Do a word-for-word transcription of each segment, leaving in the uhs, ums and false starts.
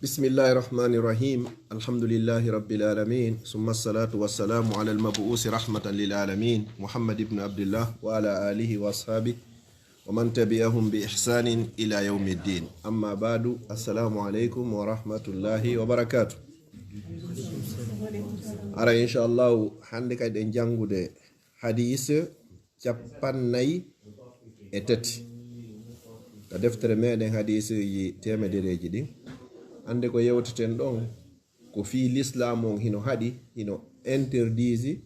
بسم الله الرحمن الرحيم. الحمد لله رب العالمين. ثم الصلاة والسلام على المبعوث رحمة للعالمين، محمد بن عبد الله، وعلى آله وأصحابه ومن تبعهم بإحسان إلى يوم الدين. أما بعد، السلام عليكم ورحمة الله وبركاته. Ara, inchallahu, hannde kadi en janngude hadis cappannayi e tati ka deftere meɗen, hadiseeji temedereeji ɗin. Hannde ko yewteten ɗon, ko fii Lislaam on hino haɗi, hino interdisi,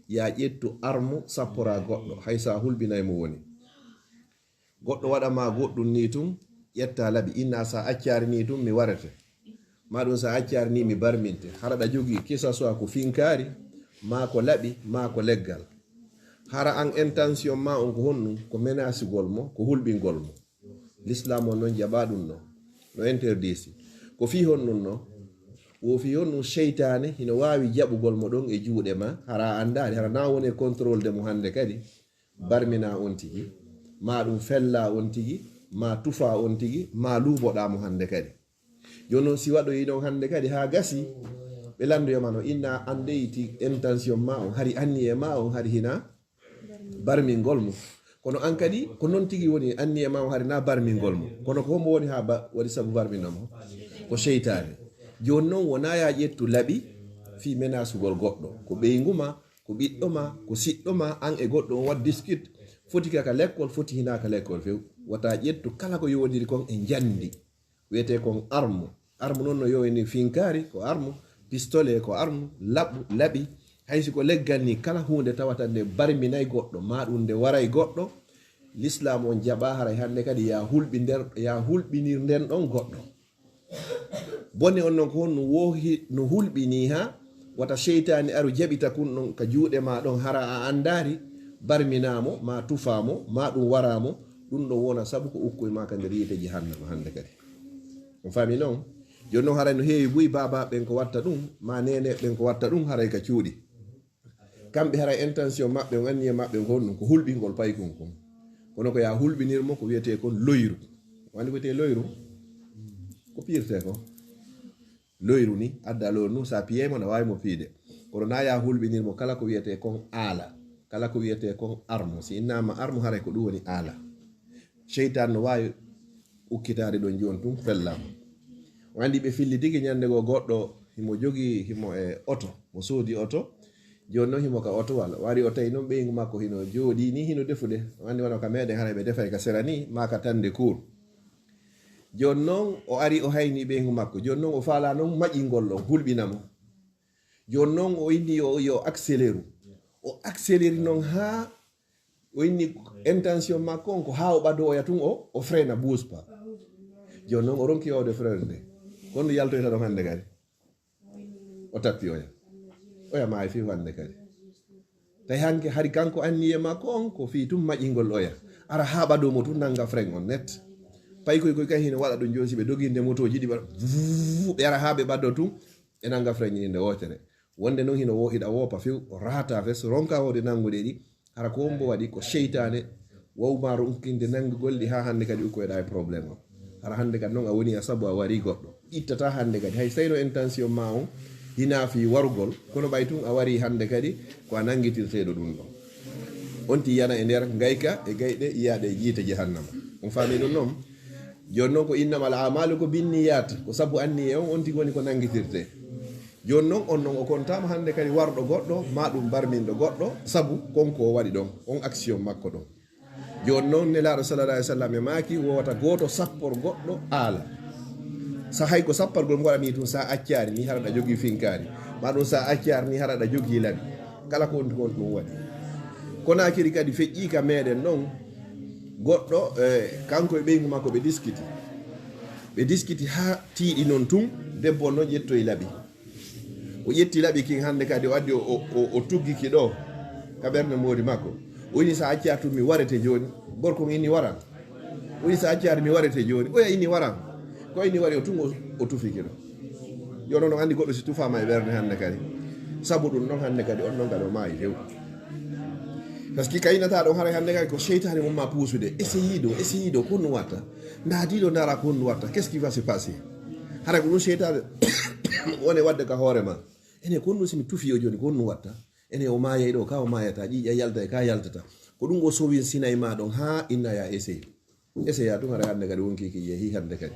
ya ƴettu armu sappora goɗɗo, hay sa hulɓinay mo woni. Goɗɗo waɗa ma goɗɗum ni tun, ƴetta laɓi, inna sa accari ni tun, mi warete. Ma ɗum sa accari ni, mi barminte. Hara ɗa jogii, que ça soit ko finkaari, ma ko laɓi, ma ko leggal. Hara an intention ma on ko honɗum? Ko menasugol mo, ko hulɓingol mo. Lislaam on non jaɓa ɗum ɗon. No interdisi. Ko fii honɗum non? Wo fii honɗum seytaane hino waawi jaɓugol mo ɗon e juuɗe ma, hara a anndaali, hara na woni e contrôle de mo hannde kadi. Barmina on tigi, ma ɗum fella on tigi, ma tufa on tigi, ma luuboɗa mo hannde kadi. Jooni non, si waɗoyi ɗon hannde kadi haa gasi, ɓe lanndoyoma no, inna an dey ti intention ma on, hari anniye ma on, hari hina barmingol mo. Kono an kadi, ko non tigi woni anniye ma on, hari na barmingol mo. Kono ko hombo woni haa ba-, waɗi sabu barmino mo? Ko seytaane. Jooni non, wona ya ƴettu laɓi fii menasugol goɗɗo. Ko ɓeyngu ma, ko ɓiɗɗo ma, ko siɗɗo ma, an e goɗɗo on waɗ diskit. Foti ka ka lekkol, foti hina ka lekkol few. Wata ƴettu kala ko yowondiri kon e njandi. Wiyetee kon armu. Armu non no yowini finkaari, ko armu, pistolet, ko armu, laɓu, laɓi. Hay si ko leggal ni, kala huunde tawata nde barminay goɗɗo, ma ɗum nde waray goɗɗo, Lislaam on jaɓa haray hannde kadi ya hulɓi nder, ya hulɓinir nden ɗon goɗɗo. Bone on non ko honno woohi no hulɓini ha wata seytaani aru jaɓita kun ɗon ka juuɗe ma ɗon, hara a anndaari, barminaa mo, ma tufaa mo, ma ɗum waraa mo, ɗum ɗon wona sabu ko ukkoy ma ka nder yiite jahannama hannde kadi. On faami non? Jooni non haray no heewi buy baaba ɓen ko watta ɗum, ma neene ɓen ko watta ɗum, haray ka cuuɗi. Kamɓe haray intention maɓɓe on, anniye maɓɓe on ko honɗum? Ko hulɓingol paykun kun. Kono ko ya hulɓinir mo ko wiyetee kon loyru. Wani ko wiyetee loyru? Ko piirtee ko? Loyru ni, adda loyru nun, sa piyey mo, na waawi mo piide. Kono na ya hulɓinir mo kala ko wiyetee kon aala, kala ko wiyetee kon armu. Si innama armu, haray ko ɗum woni aala. Seytan no waawi ukkitaade ɗon jooni tun fella mo. On anndi ɓe filli tigi ñannde goo goɗɗo himo jogii, himo e oto, mo soodi oto. Jooni non himo ka otowal. O ari o tawi non ɓeyngu makko hino jooɗii ni, hino defude. On anndi wano ka meɗen haray ɓe defay ka sera ni, maa ka tande kuur. Jooni non o ari o hayni ɓeyngu makko. Jooni non o faalaa non maƴingol ɗon, hulɓina mo. Jooni non o inni yo, yo accéléru. O accéléri non haa o inni intention makko on ko haa o ɓadoya tun o, o freina, bouge pas. Jooni non o ronki wawde freinde. Kono yaltoyta ɗon hannde kadi. O tappi oya. Oya maayi fii hannde kadi. Tawi hanke hari kanko anniye makko on ko fii tun maƴingol oya. Ara haa ɓado mo tun nanga frein on net. Pay koy koy kay hino waɗa ɗum jooni si ɓe doginde motooji ɗi waɗa vuuv, ɓe ara haa ɓe ɓado tun ɓe nanga frein ni nde wootere. Wonde non hino wo-, hiɗa woopa few, rata fes, ronka wode nangude ɗi. Hara ko won mbo waɗi ko seytaane, wawu ma ronkinde nangugol ɗi haa hannde kadi ukkoyɗa e problème o. Hara hannde kadi non a woni a sabu a wari goɗɗo. Ittata hannde kadi, hay sayno intention ma on hina fii warugol, kono ɓay tun a wari hannde kadi ko a nangitirteeɗo ɗum ɗon. On ti yana e nder ngayka e gayɗe yiyaɗe e yiite jahannama. On faami ɗum non? Jooni non ko innamal a'malu ko binniyat, ko sabu anniye on, on tigi woni ko nangitirte. Jooni non on non o kontaama hannde kadi warɗo goɗɗo, ma ɗum barminɗo goɗɗo, sabu kon ko o waɗi ɗon, on action makko ɗon. Jooni non Nelaaɗo sallallahu alaihi wasallam e maaki wowata gooto sappor goɗɗo aala. Sa hay ko sappargol mo waɗani tun sa accaari ni hara ɗa jogii finkaari, ma ɗum sa accaari ni hara ɗa jogii laɓi. Kala ko on ko on ɗum waɗi. Konaakiri kadi feƴƴii ka meɗen non, goɗɗo, eh, kanko e ɓeyngu makko ɓe diskiti. Ɓe diskiti haa tiiɗi non tun, debbo on non ƴettoyi laɓi. O ƴetti laɓi kin hannde kadi o addi o, o, o, o tuggi ki ɗo ka ɓernde moodi makko. O inni sa acca tun mi warete jooni. Gorko on inni waran. O inni sa accaari mi warete jooni. Oya inni waran. Ko inni wari o tun o, o tufi ki ɗo. Yo non on anndi goɗɗo si tufaama e ɓernde hannde kadi. Sabu ɗum non hannde kadi on non kadi o maayi few. Parce que kaynata ɗon haray hannde kadi ko seytaane mum ma puusude. Essayi ɗo, essayi ɗo, ko honno watta? Ndaadi ɗo ndaara ko honno watta. Qu'est-ce qui va se passer? Hara ko ɗum seytaane woni waɗde ka hoore ma. Ene ko ɗum si mi tufi o jooni ko ɗum watta. Ene o maayay ɗo ka o maayata, ƴiiƴa yalta e ka yaltata. Ko ɗum o sowin sinay ma ɗon haa inna ya essayé. Essayé a tun hara hannde kadi wonkii ki yehi hannde kadi.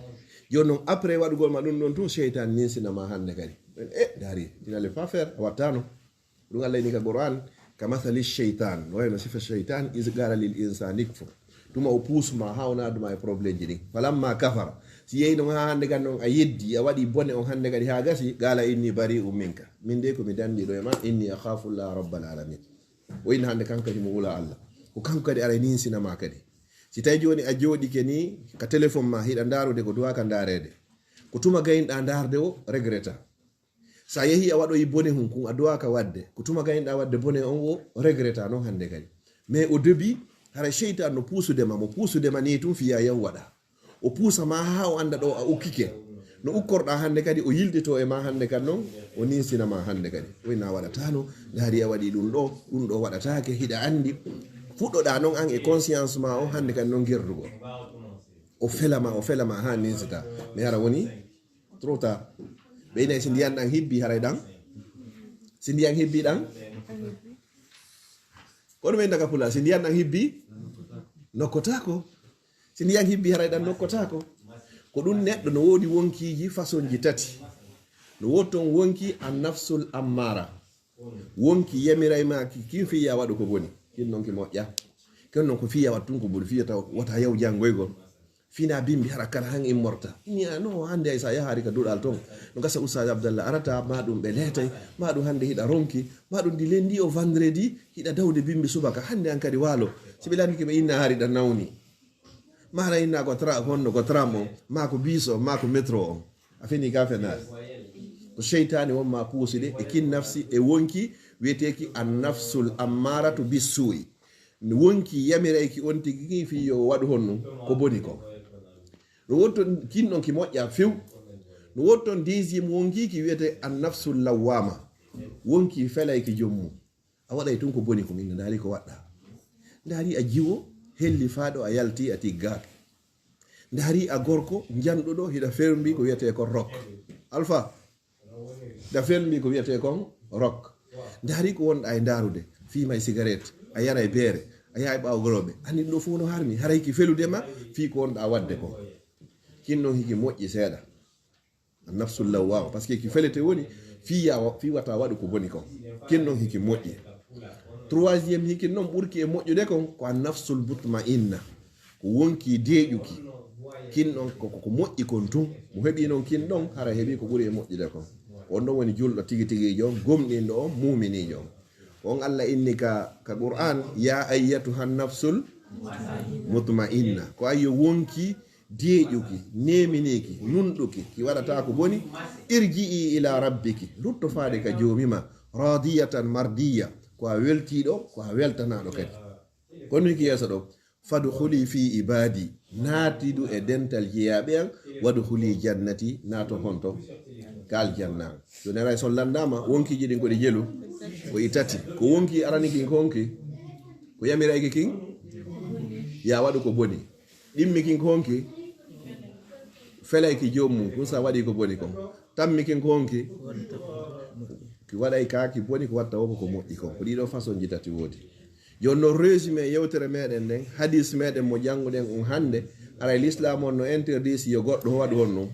Jooni noon après waɗugol ma ɗum ɗon tun seytaane ninsina ma hannde kadi. E dari, tu n'allais pas faire, a wattano. Ɗum Allah ini ka Qur'an, ka mathali shaytan, no wayno sifa shaytan, iz qala lil insani kfur. Tuma o puusuma haa o naaduma e problème ji ɗin. Falamma kafara. Si yehi ɗon haa hannde kan noon a yeddi, a waɗi bone on hannde kadi haa gasi, qala inni bari'un minka. Min de ko mi dandiɗo e ma, inni akhafu Allah rabbal alamin. O inna hannde kanko kadi mo wula Allah. Ko kanko kadi ara ninsina ma kadi. Si tawi jooni a jooɗike ni ka téléphone ma hiɗa ndaarude ko duwa ka ndaareede. Ko tuma gayinɗa ndaarde o regreta. Sa yehi a waɗoyi bone hun kun a duwaka waɗde. Ko tuma gayinɗa waɗde bone on o regreta noon hannde kadi. Mais au début, hara seytan no puusude ma, mo puusude ma ni tun fiya yaw waɗa. O puusa ma haa o annda ɗo a ukkike. No ukkorɗa hannde kadi o yiltito e ma hannde kan noon, o ninsina ma hannde kadi. Oy na waɗatano, ndaari a waɗi ɗum ɗo, ɗum ɗo waɗatake, hiɗa anndi. Fuɗɗoɗa noon an e conscience ma o hannde kan noon gerdugo. O fela ma, o fela ma haa ninsita. Mi hara woni trop tard. Ɓeynay si ndiyan ɗan hibbi haray ɗan. Si ndiyan hibbi ɗan. Ko ɗum en daga pula, si ndiyan ɗan hibbi nokkotako. Si ndiyan hibbi haray ɗan nokkotako. Ko ɗum neɗɗo no woodi wonkiiji façon ji tati. No woodi ton wonki an nafsul ammara. Wonki yamiray ma ki, kin fiya waɗu ko boni. Kin non ki moƴƴa. Kin non ko fiya waɗu tun ko boni, fiya taw wata yaw janngoygol. Fina bimbi hara kala han immorta. Ini a no hannde ay sa yahari ka duɗal ton. No gasa Oustaz Abdallah arata, ma ɗum ɓe leetay, ma ɗum hannde hiɗa ronki, ma ɗum ndi lendi o vendredi, hiɗa dawde bimbi subaka. Hannde an kadi waalo. Si ɓe lannike ɓe inna hari ɗa nawni. Ma hara inna ko tra, honno ko tram on, ma ko bis on, ma ko métro on. A fini ka fenaari. Ko seytaane won ma puusude e kin nafsi e wonki wiyeteki an nafsul ammaratu bissuu'i. Wonki yamirayki on tigi kin fii yo waɗu honno ko boni ko. No wonton kin ɗon ki moƴƴa few. No wonton deuxième wonki ki wiyete an nafsul lawwama. Wonki felayki jommum. A waɗay tun ko boni ko min ndaari ko waɗɗa. Ndaari a jiwo helli faaɗo a yalti a tiggaaki. Ndaari a gorko njanɗuɗo hiɗa fermbi ko wiyete kon rok. Alpha, da fermbi ko wiyete kon rok. Ndaari ko wonɗa e ndaarude, fiimay sigaret, a yaray beere, a yahay ɓaawo gorooɓe. Ani ɗo fof no harmi, haray ki felude ma, fii ko wonɗa waɗde ko. Kin non hiki moƴƴi seeɗa. Nafsul lawwama, parce que ki felete woni fii ya, fii wata waɗu ko boni kon. Kin non hiki moƴƴi. Troisième hiki non ɓurki e moƴƴude kon ko an nafsul mutma'inna. Ko wonki deeƴuki. Kin non ko, ko, ko moƴƴi kon tun. Mo heɓi non kin ɗon, hara heɓi ko ɓuri e moƴƴude kon. On ɗon woni julɗo tigi tigiijo on, gomɗinɗo on, muuminiijo on. Ko on Allah inni ka, ka Qur'an, ya ayyatuhan nafsul mutma'inna. Ko ayyo wonki deeƴuki, neeminiiki, nunɗuki, ki waɗata ko boni, irji'i ila rabbiki, rutto faade ka joomima, radiyatan mardiya, ko a weltiiɗo, ko a weltanaaɗo kadi. Kono ki yeeso ɗo, fadkhuli fi ibadi, naatidu e dental jeyaaɓe an, wadkhuli jannati, naato honto ka aljanna an. Jooni aray son lanndama, wonkiiji ɗin ko ɗi jelu, ko i tati. Ko wonki arani kin ko honki? Ko yamirayki kin? Ya waɗu ko boni. Ɗimmi kin ko honki? Felay ki joomum, kun sa waɗi ko boni kon. Tammi kin ko honki? Ki waɗay ka ki boni ko watta woko ko moƴƴi kon. Ko ɗiɗo façon ji tati woodi. Jooni no résumé yewtere meɗen nden, hadis meɗen mo jannguɗen on hannde, aray l'islam on no interdit si yo goɗɗo waɗu on non.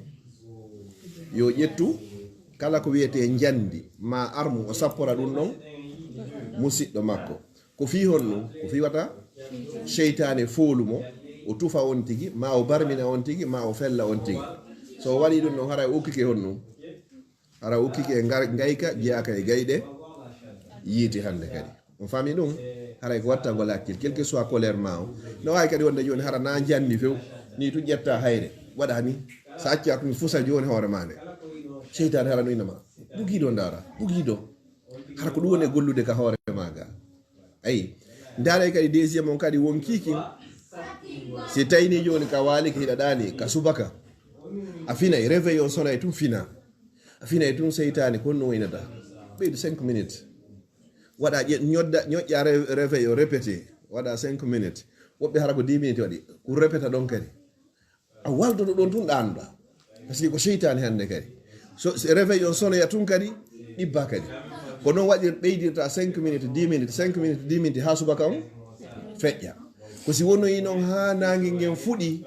Yo ƴettu kala ko wiyete njandi, ma armu o sappora ɗum ɗon musiɗɗo makko. Ko fii honno? Ko fii wata seytaane foolu mo, o tufa on tigi, ma o barmina on tigi, ma o fella on tigi. So o waɗi ɗum ɗon, hara o ukkike honno? Hara o ukkike e ngar-, ngayka, jeyaka e gayɗe yiiti hannde kadi. On faami ɗum? Haray ko wattagol hakkil, quel que soit colère ma o. No waawi kadi wonde jooni hara na njanni few, ni tun ƴetta hayre, waɗa ni. Sa acca tun fusa jooni hoore ma nde. Seytaane hara no inna ma. Bugiiɗo ndaara, bugiiɗo. Hara ko ɗum woni e gollude ka hoore maaga. Ayi, ndaaray kadi deuxième on kadi wonkiiki. Si tawi ni jooni ka waali ka hiɗa ɗaani, ka subaka. A finay, réveil on sonay tun fina. A finay tun seytaane, ko no waynata. Ɓeydu cinq minutes. Waɗa ƴe-, ñodda, ñoƴƴa re-, réveil o répété. Waɗa cinq minutes. Woɓɓe hara ko dix minutes waɗi. Ko répéta ɗon kadi. A waldoto ɗon tun ɗaanoɗa. Parce que ko seytaane hannde kadi. So, so réveil on sonoya tun kadi, ɗibba kadi. Ko noon waɗir ɓeydirta cinq minutes, dix minutes, cinq minutes, dix minutes, haa subaka on feƴƴa. Ko si wonoyi noon haa naange ngen fuɗi,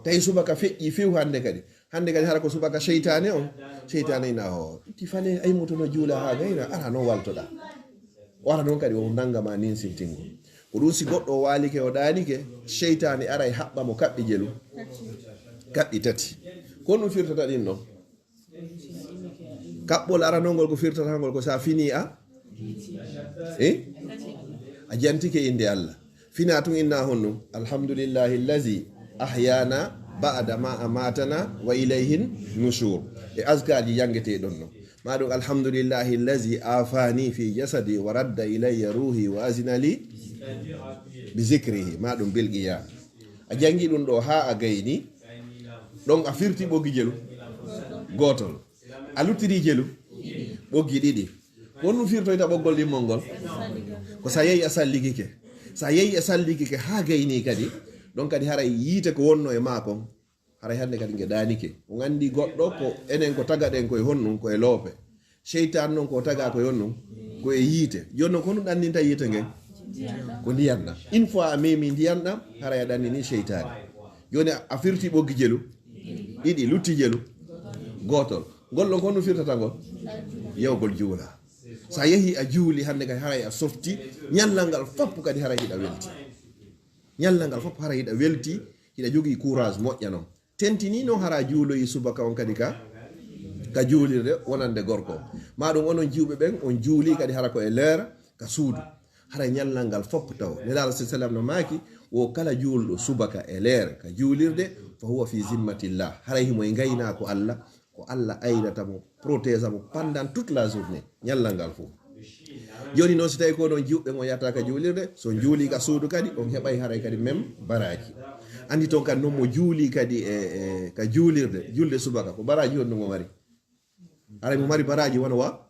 tawi subaka feƴƴi few hannde kadi. Hannde kadi hara ko subaka seytaane on. Seytaane ina o, "Itti fale, ay mo to no juula haa gayna, ara noon waltoɗa." O ara noon kadi o nannga ma ninsintingo. Ko ɗum si goɗɗo o waalike o ɗaanike, seytaane aray haɓɓa mo kaɓɓi jelu. Kaɓɓi tati. Ko ɗum firtata ɗin ɗon? Kaɓɓol aranol ngol ko firtata ngol ko sa fini a? Eh? A jantike innde Allah. Fina tun inna honno? Alhamdulillahi allazi ahyana ba'da ma amatana wa ilayhin nushur. E azkarji janngetee ɗon non. Ma ɗum, "Alhamdulillahi allazi afani fi jasadi wa radda ilayya ruhi wa azina li bi zikrihi." Ma ɗum bil qiyam. A janngi ɗum ɗo haa a gayni. Ɗon a firti ɓoggi jelu gootol. A luttiri jelu ɓoggi ɗiɗi. Ko honɗum firtoyta ɓoggol ɗimmol ngol? Ko sa yehi a salligike. Sa yehi a salligike haa gayni kadi, ɗon kadi haray yiite ko wonno e maa kon, haray hannde kadi nge ɗaanike. On anndi goɗɗo ko enen ko tagaɗen ko e honɗum, ko e loope. Seytaan noon ko taga ko e honɗum, ko e yiite. Jooni noon ko honɗum ɗanninta yiite ngen? Ko ndiyan ɗam. Une fois a memi ndiyan ɗam, haray a ɗannini seytaane. Jooni a firti ɓoggi jelu ɗiɗi, lutti jelu gootol. Ngol ɗon ko honɗum firtata ngol? Yawgol juula. Sa yehi a juuli hannde kadi haray a softi, ñallal ngal fop kadi haray hiɗa welti. Ñallal ngal fop haray hiɗa welti, hiɗa jogii courage moƴƴa noon. Tentini noon hara juuloyi subaka on kadi ka, ka juulirde wonande gorko. Ma ɗum onon jiwɓe ɓen, on juuli kadi hara ko e leer ka suudu. Haray ñallal ngal fop taw. Nelaaɗo sa sallam no maaki, wo kala juulɗo subaka e leer ka juulirde, fa huwa fi zimmatillah. Haray himo e ngaynaako Allah, ko Allah aynata mo, protégea mo pendant toute la journée, ñallal ngal fof. Jooni noon, si tawi ko ɗon jiwɓe mo yahata ka juulirde, so juuli ka suudu kadi, on heɓay haray kadi même baraaji. Anndi toon kadi noon mo juuli kadi e, e, ka juulirde, julde subaka, ko baraaji honɗum o mari? Haray mo mari baraaji wano wa?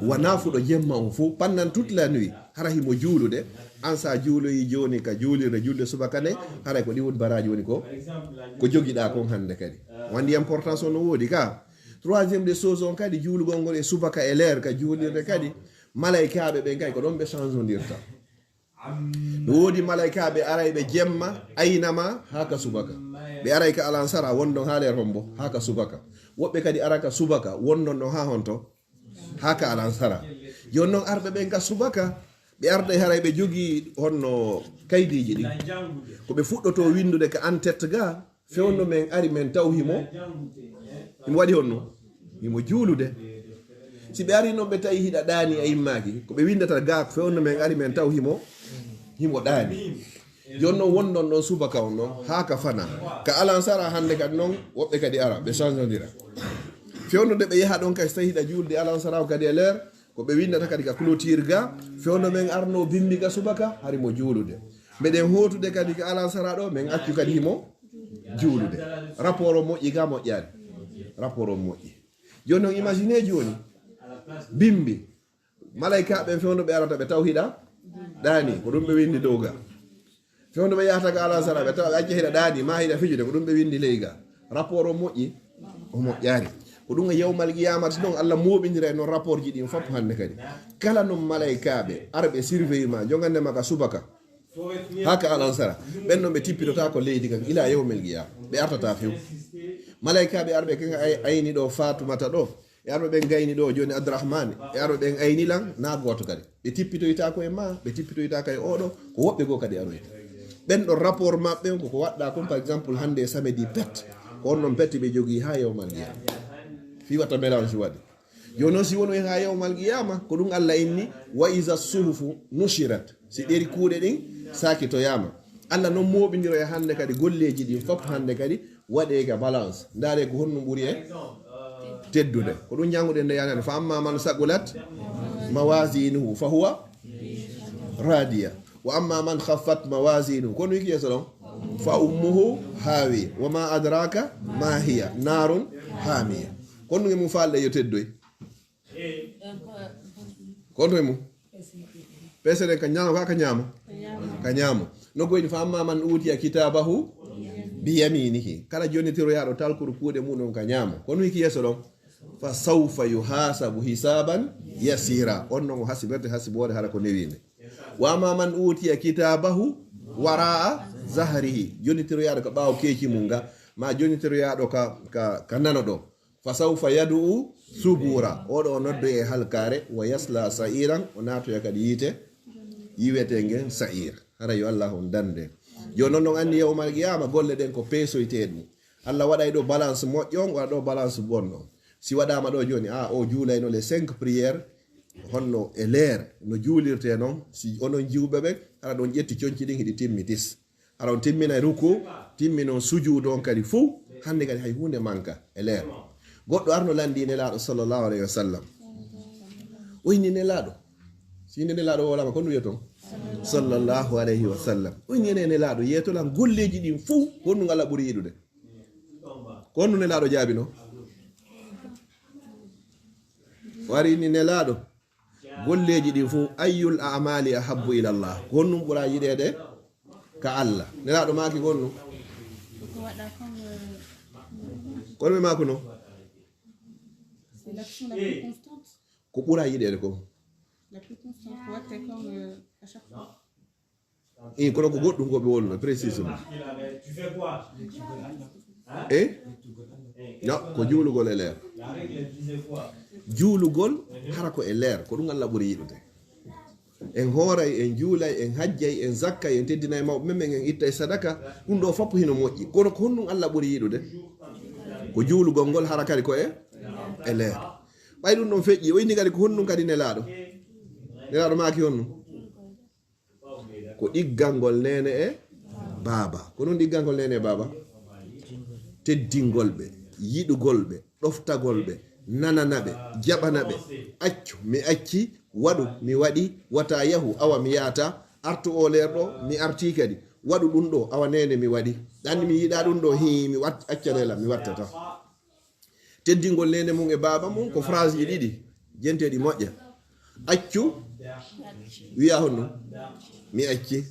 Wona fuɗo jemma on fof, pendant toute la nuit, hara himo juulude. An sa juuloyi jooni ka juulirde julde subaka nde, haray ko ɗi woni baraaji woni ko, ko jogiɗaa kon hannde kadi. O anndi importance on no woodi ka. Troisième des choses on kadi, juulugol ngol e subaka e leer ka juulirde kadi, malaykaaɓe ɓen kadi ko ɗon ɓe changeondirta. No woodi malaykaaɓe arayɓe jemma, aynama haa ka subaka. Ɓe aray ka alansara, wondon haa leer hombo, haa ka subaka. Woɓɓe kadi ara ka subaka, wondon ɗon haa honto, haa ka alansara. Jooni noon arɓe ɓen ka subaka, ɓe arday haray ɓe jogii honno kaydiiji ɗin. Ko ɓe fuɗɗotoo winndude ka en tête ga, fewndo men ari men taw himo, himo waɗi honno? Himo juulude. Si ɓe ari noon ɓe tawi hiɗa ɗaani a immaaki, ko ɓe winndata ga, fewndo men ari men taw himo, himo ɗaani. Jooni noon wondon ɗon subaka on ɗon, haa ka fana. Ka alansara hannde kadi noon, woɓɓe kadi ara, ɓe changeondira. Fewndo nde ɓe yaha ɗon kadi, so tawi hiɗa juulde alansara o kadi e leer, ko ɓe winndata kadi ka clôture ga, fewndo men arno bimbi ga subaka, hari mo juulude. Mbeɗen hootude kadi ka alansara ɗo, men accu kadi himo juulude. Rapport o moƴƴi ga, moƴƴaani? Rapport o moƴƴi. Jooni noon, imagine jooni, bimbi, malaykaaɓe ɓen fewndo ɓe arata ɓe taw hiɗa ɗaani, ko ɗum ɓe winndi dow ga. Fewndo ɓe yahata ka alansara ɓe tawa ɓe acca hiɗa ɗaani, ma hiɗa fijude, ko ɗum ɓe winndi ley ga. Rapport o moƴƴi? O moƴƴaani. Ko ɗum e yawmal qiyamati noon Allah mooɓindira e noon rapport ji ɗin fof hannde kadi. Kala noon malaykaaɓe arɓe surveille ma, jogande ma ka subaka, haa ka alansara, ɓen noon ɓe tippitotaako leydi kan ila yawmal qiyama. Ɓe artata few. Malaykaaɓe arɓe kan ay-, ayni ɗo Fatumata ɗo, e arɓe ɓen gayni ɗo jooni Abdourahmane, e arɓe ɓen ayni lan, na gooto kadi. Ɓe tippitoytaako e ma, ɓe tippitoytaako e oɗo, ko woɓɓe goo kadi aroyta. Ɓen ɗo rapport maɓɓe on, koko waɗɗa kon, par exemple, hannde e samedi pet, ko on noon pet ɓe jogii haa yawmal qiyama. Fii watta mélange waɗi. Jooni noon, si wonoy haa yawmal qiyama, ko ɗum Allah inni, "Wa iza suhufu nushirat." Si ɗeri kuuɗe ɗin saakitoyaama. Allah noon mooɓindiroya hannde kadi golleeji ɗin fof hannde kadi waɗee ka balance. Ndaaree ko honɗum ɓuri e teddude. Ko ɗum jannguɗen nde yanani. "Fa amma man saqulat mawazinuhu fa huwa radiya. Wa amma man khaffat mawazinuhu." Ko ɗum wiki yeeso ɗon? "Fa ummuhu hawiya. Wa ma adraka ma hiya. Narun hamiya." Ko honɗum e mum faalɗe yo teddoy? Ko honto e mum? Peese ɗen ka ñaamo, ka, ka ñaamo? Ka ñaamo. No goyni, "Fa amma man utiya kitabahu Bi yaminihi. Kala jonnitiroyaaɗo talkuru kuuɗe muɗum ka ñaamo. Ko nun hiki yeeso ɗon? Fa sawfa yuhasabu hisaban yasira. On non o hasiberte hasiboore hara ko newinde. Wa amma man utiya kitabahu wara'a zahrihi. Jonnitiroyaaɗo ka ɓaawo keeci mum nga. Ma jonnitiroyaaɗo ka, ka, ka nano ɗo. Fa sawfa yad'u subura. Oɗo o noddoye e halkaare, wa yasla sa'iran, o naatoya kadi yiite, yiwete ngen sa'ir. Hara yo Allah on dande. Jooni non, non anni yawmal qiyama, golle ɗen ko peesoyte ɗum. Allah waɗay ɗo balance moƴƴo on, waɗa ɗo balance bonɗo on. Si waɗama ɗo jooni, a, o juulayno les cinq prières, honno e leer, no juulirte non, si onon jiwɓe ɓen, hara ɗon ƴetti conci ɗin, hiɗi timmi tis. Hara on timminay ruku, timminon sujuudu on kadi fuu, hande kadi hay huunde manka e leer. Goɗɗo arno landi Nelaaɗo sallallahu alayhi wa sallam. O inni Nelaaɗo. Si inde Nelaaɗo wolama, ko ɗum wiyaton? Sallallahu alayhi wa sallam. O inni ene Nelaaɗo, yeetolan golleeji ɗin fuu, ko ɗum Allah ɓuri yiɗude. Ko ɗum Nelaaɗo jaabino. O ari inni Nelaaɗo, golleeji ɗin fuu, ayyul a'mali ahabbu ila Allah? Ko honɗum ɓura yiɗeede ka Allah? Nelaaɗo maaki ko honɗum? Ko waɗa comme, euh, Kono ɓe maakuno? C'est l'action la plus constante. Ko ɓura yiɗeede ko? La plus constante, ko waɗte comme, euh, à chaque fois. I, kono ko goɗɗum ko ɓe wonno, précisément. E? No, ko juulugol e leer. Juulugol hara ko e leer, ko ɗum Allah ɓuri yiɗude. En hooray, en juulay, en hajjay, en zakkay, en teddinay mawɓe men, en ittay sadaka, ɗum ɗo fof hino moƴƴi. Kono ko honɗum Allah ɓuri yiɗude? Ko juulugol ngol hara kadi ko e, e leer. Ɓay ɗum ɗon feƴƴi, o inni kadi ko honɗum kadi Nelaaɗo? Nelaaɗo maaki honɗum? Ko ɗiggangol neene e baaba. Ko ɗum ɗiggangol neene e baaba? Teddingol ɓe, yiɗugol ɓe, ɗoftagol ɓe, nanana ɓe, jaɓana ɓe. Accu, mi acci, waɗu, mi waɗi, wata yahu, awa mi yaata, artu o leer ɗo, mi arti kadi, waɗu ɗum ɗo, awa neene mi waɗi. Ɗan mi yiɗa ɗum ɗo, hii, mi wat-, accane lam, mi wattata. Teddingol neene mum e baaba mum ko phrase ji ɗiɗi, jenteeɗi moƴƴa. Accu, wi'a honno? Mi acci.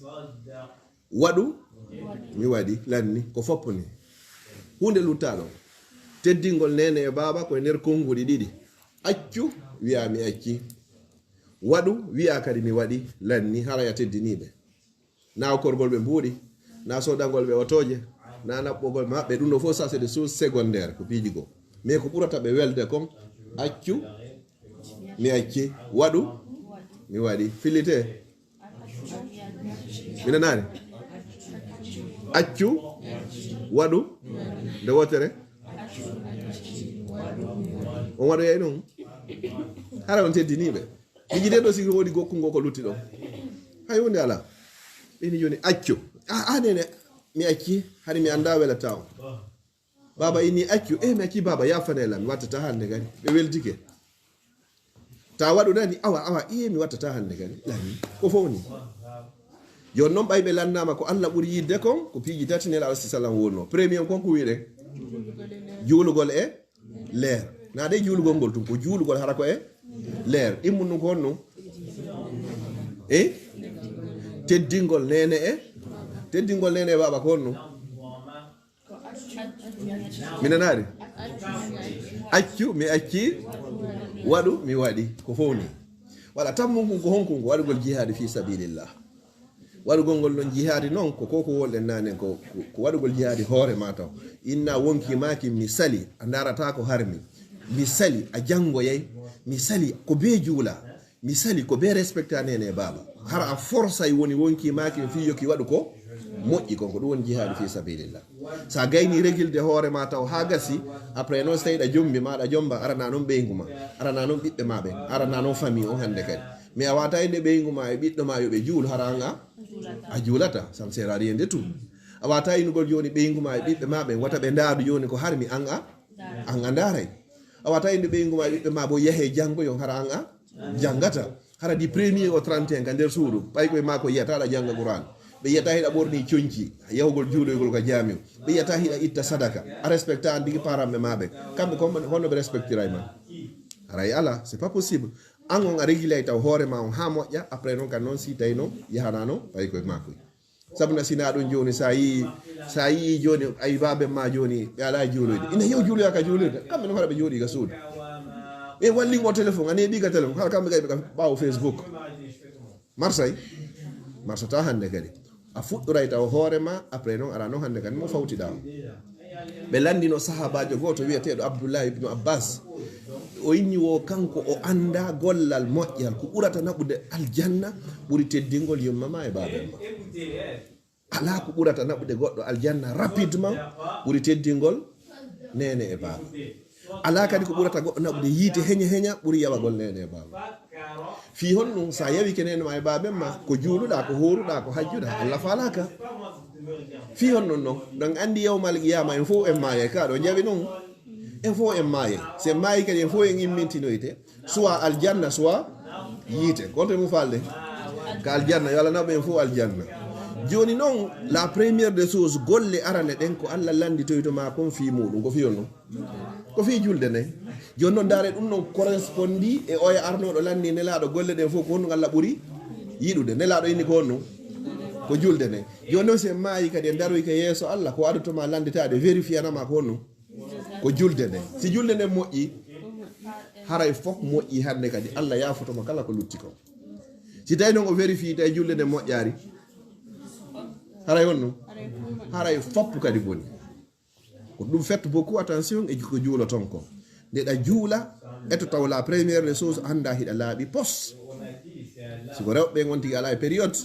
Waɗu, mi waɗi, lanni, ko foppo ni. Huunde luttaɗo. Teddingol neene e baaba ko e nder konnguɗi ɗiɗi. Accu, wi'a mi acci. Waɗu, wi'a kadi mi waɗi, lanni, hara ya teddiniiɓe. Na okkorgol ɓe mbuuɗi, na soodangol ɓe otooje, na naɓɓogol maɓɓe, ɗum ɗo fof, ça c'est des choses secondaires, ko piiji goo. Mais ko ɓurata ɓe welde kon, accu, mi acci, waɗu, mi waɗi. Fillite. Mi nanaani. Accu, waɗu, nde wootere. On waɗoyay ɗum. Hara on teddiniiɓe. Ɓe jiɗe ɗo sigi woodi gokku ngo ko lutti ɗon. Hay huunde alaa. Ɓe ni jooni accu. A, a nene, mi acci, hari mi anndaa welata on. Baaba inni accu, eh, mi acci baaba, yaafane lan, mi wattata hannde kadi. Ɓe weltike. Ta waɗu nani, awa, awa, iye mi wattata hannde kadi. Lani, ko fof ni. Jooni noon ɓay ɓe lannaama ko Allah ɓuri yiɗde kon, ko piiji tati Nelaaɗo alayhi salaam wonno. Premier kon ko wiɗen? Juulugol e leer. Na de juulugol ngol tun, ko juulugol hara ko e leer. Ɗimmun ɗum ko honno? E? Teddingol neene e? Teddingol neene e baaba ko honno? Mi nanaari? Accu, mi acci, waɗu, mi waɗi. Ko fof ni. Wala, tammun kun ko honkun ko waɗugol jihaadi fi sabilillah. Waɗugol ngol non jihaadi non, ko ko ko wolɗen naane ko, ko, ko waɗugol jihaadi hoore ma taw. Inna wonki maaki mi sali, a ndaarata ko harmi. Mi sali, a janngoyay. Mi sali, ko bee juula. Mi sali, ko bee respecta neene e baaba. Hara a forsay woni wonki maaki fii yo ki waɗu ko moƴƴi kon, ko ɗum woni jihaadi fi sabilillah. Sa gayni regilde hoore ma taw haa gasi, après noon so tawi ɗa jombi ma, ɗa jomba, arana noon ɓeyngu ma, arana noon ɓiɓɓe ma ɓen, arana noon famille on hannde kadi. Mais a wata inde ɓeyngu ma e ɓiɗɗo ma yo ɓe juulu, hara an a, a juulata, ça ne sert à rien de tout. A wata inugol jooni ɓeyngu ma e ɓiɓɓe ma ɓen, wata ɓe ndaadu jooni ko harmi an a, an a ndaaray. A wata inde ɓeyngu ma e ɓiɓɓe ma bo yahe janngo yon, hara an a janngata. Hara di premier au trente et un ka nder suudu, ɓay koye ma ko yiyata aɗa jannga Qur'an. Ɓe yiyata hiɗa ɓorni conci, yahugol juuloygol ka jaamiu. Ɓe yiyata hiɗa itta sadaka. A respecta an digi paranɓe ma ɓe. Kamɓe kon honno ɓe respectiray ma? Haray ala, c'est pas possible. An on a régilay taw hoore ma on haa moƴƴa, après noon kan noon si tawi noon yahanano ɓay koye ma koye. Sabu na sina ɗum jooni, sa yii, sa yii jooni, ay baaben ma jooni, ɓe alaa juuloyde. Ina heew juuloya ka juulirde. Kamɓe no hara ɓe jooɗi ka suudu. Ɓe wallin o téléphone, a neeɓi ka téléphone, hara kamɓe kadi ɓe ka ɓaawo Facebook. Marsay? Marsata hannde kadi. A fuɗɗoray taw hoore ma, après noon ara noon hannde kadi mo fawtiɗaa o. Ɓe lanndino sahaabaajo gooto wiyeteeɗo Abdullah ibnu Abbas. O inni wo kanko o annda gollal moƴƴal ko ɓurata naɓude aljanna ɓuri teddingol yumma ma e baaben ma. Alaa ko ɓurata naɓude goɗɗo aljanna rapidement ɓuri teddingol neene e baaba. Alaa kadi ko ɓurata goɗɗo naɓude yiite heña heña ɓuri yawagol neene e baaba. Fii honɗum, sa yawike neene ma e baaben ma, ko juuluɗaa, ko hooruɗaa, ko hajjuɗaa, Allah faalaaka. Fii honɗum non? Ɗon anndi yawmal qiyama en fof en maayay, ka ɗo jawi non. En fof en maayay. Si en maayi kadi en fof en immintinoyte. Soit aljanna, soit yiite. Konte mum faalde? Ka aljanna, yo Allah naɓu en fof aljanna. Jooni non, la première des choses, golle arane ɗen ko Allah lannditoyto ma kon fii muɗum. Ko fii honɗum? Ko fii julde nden. Jooni non, ndaare ɗum non correspondi e oya arnooɗo lanndi Nelaaɗo golle ɗen fof, ko honɗum Allah ɓuri yiɗude? Nelaaɗo inni ko honɗum? Ko julde nden. Jooni non, si en maayi kadi en daroyke yeeso Allah, ko adotoma lannditaade, vérifianama ko honɗum? Ko julde nden. Si julde nden moƴƴi, haray fof moƴƴi hannde kadi. Allah yaafotoma kala ko lutti kon. Si tawi non o vérifié, tawi julde nden moƴƴaari, haray honɗum? Haray fof kadi boni. Ko ɗum, faites beaucoup attention e ko juuloton kon. Nde ɗa juula, eto taw la première des choses, annda hiɗa laaɓi pos. Si ko rewɓe ɓen on tigi alaa e période,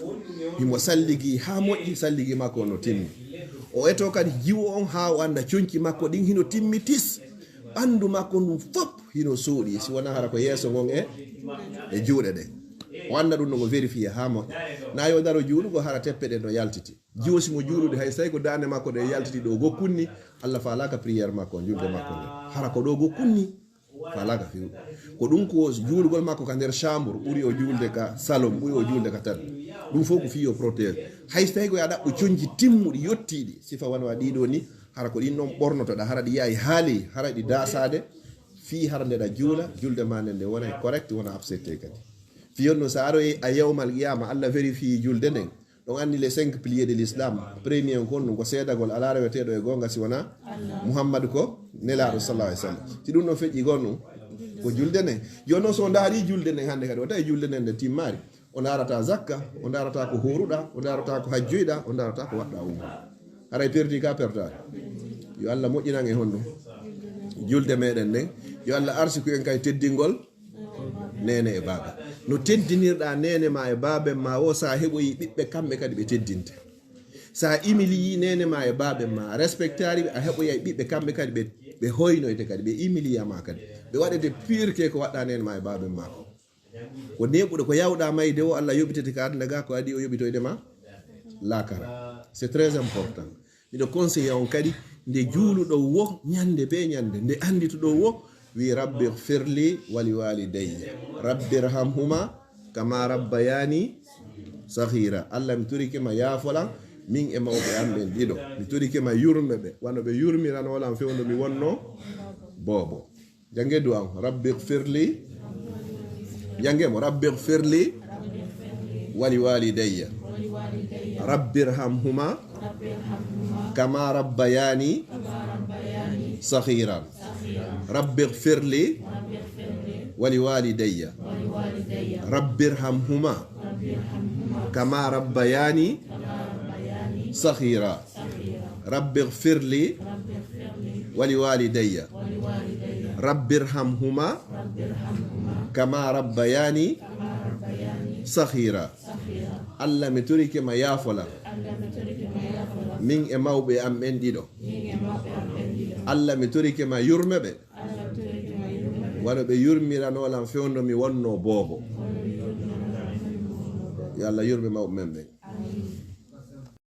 himo salligi haa moƴƴi, salligi makko no timmi. O eto kadi jiwo on haa o annda conci makko ɗin hino timmi tis. Ɓanndu makko ndun fof hino sooɗi, si wonaa hara ko yeeso ngon e, e juuɗe ɗen. O annda ɗum no ko vérifié haa moƴƴa. Na yo daro juulugo hara teppe ɗen no yaltiti. Jiwo si mo juulude, hay so tawi ko daande makko ɗe yaltiti ɗo goo kunni, Allah faalaaka prière makko, julde makko nde. Hara ko ɗo goo kunni, faalaaka few. Ko ɗum ko juulugol makko ka nder chambre, ɓuri o juulde ka salon, ɓuri o juulde ka tan. Ɗum fof ko fii yo protège. Hay so tawi ko yo a ɗaɓɓu conci timmuɗi, yottiiɗi, sifa wano a ɗiɗo ni, hara ko ɗin ɗon ɓornotoɗa, hara ɗi yahi haali, hara ɗi daasaade, fii hara nde ɗa juula, julde ma nden nde wona correct, wona accepté kadi. Fii on no so a aroyi a yawmal qiyama, Allah vérifié julde nden, ɗon anndi les cinq piliers de l'islam. Premier on kon ɗum ko seedagol alaa reweteeɗo e goonga si wonaa Muhammadu ko Nelaaɗo sallallahu alaihi wasallam. Si ɗum ɗon feƴƴi kon ɗum ko julde nden. Jooni noon so o ndaari julde nden hannde kadi, o tawi julde nden nde timmaari. O ndaarata zakka, o ndaarata ko hooruɗa, o ndaarata ko hajjoyɗa, o ndaarata ko waɗɗa umra. Haray perdi ka pertaari. Yo Allah moƴƴinan e honɗum? Julde meɗen nden. Yo Allah arsiku en kay teddingol neene e baaba. No teddinirɗa neene ma e baaben ma o, sa heɓoyi ɓiɓɓe, kamɓe kadi ɓe teddinte. Sa humiliyi neene ma e baaben ma, a respectari ɓe, a heɓoyay ɓiɓɓe, kamɓe kadi ɓe, ɓe hoynoyte kadi, ɓe humiliya ma kadi. Ɓe waɗete pire que ko waɗɗa neene ma e baaben ma ko. Ko neeɓuɗo, ko yawɗa mayde o, Allah yoɓitete ka aduna ga, ko adi o yoɓitoyde ma laakara. C'est très important. Miɗo conseillé on kadi, nde juuluɗo wo, ñande be ñande, nde andituɗo wo, wi: "Rabbi ighfirli wa li walidayya. Rabbi irhamhuma kama rabbayani saghira." Allah, mi torike ma yaafolan, min e mawɓe am ɓen ɗiɗo. Mi torike ma yurme ɓe, wano ɓe yurmirano lan fewndo mi wonno boobo. Jannge du'a on. Rabbi ighfirli. Jannge mo. Rabbi ighfirli wa li walidayya. Rabbi irhamhuma kama rabbayani saghiran. Rabbi ighfirli wa li walidayya. Rabbi irhamhuma kama rabbayani saghira. Rabbi ighfirli wa li walidayya. Rabbi irhamhuma kama rabbayani saghira. Allah, mi torike ma yaafolan. Min e mawɓe am ɓen ɗiɗo. Allah, mi torike ma yurme ɓe. Wano ɓe yurmirano lan fewndo mi wonno boobo. Yo Allah yurme mawɓe men ɓen.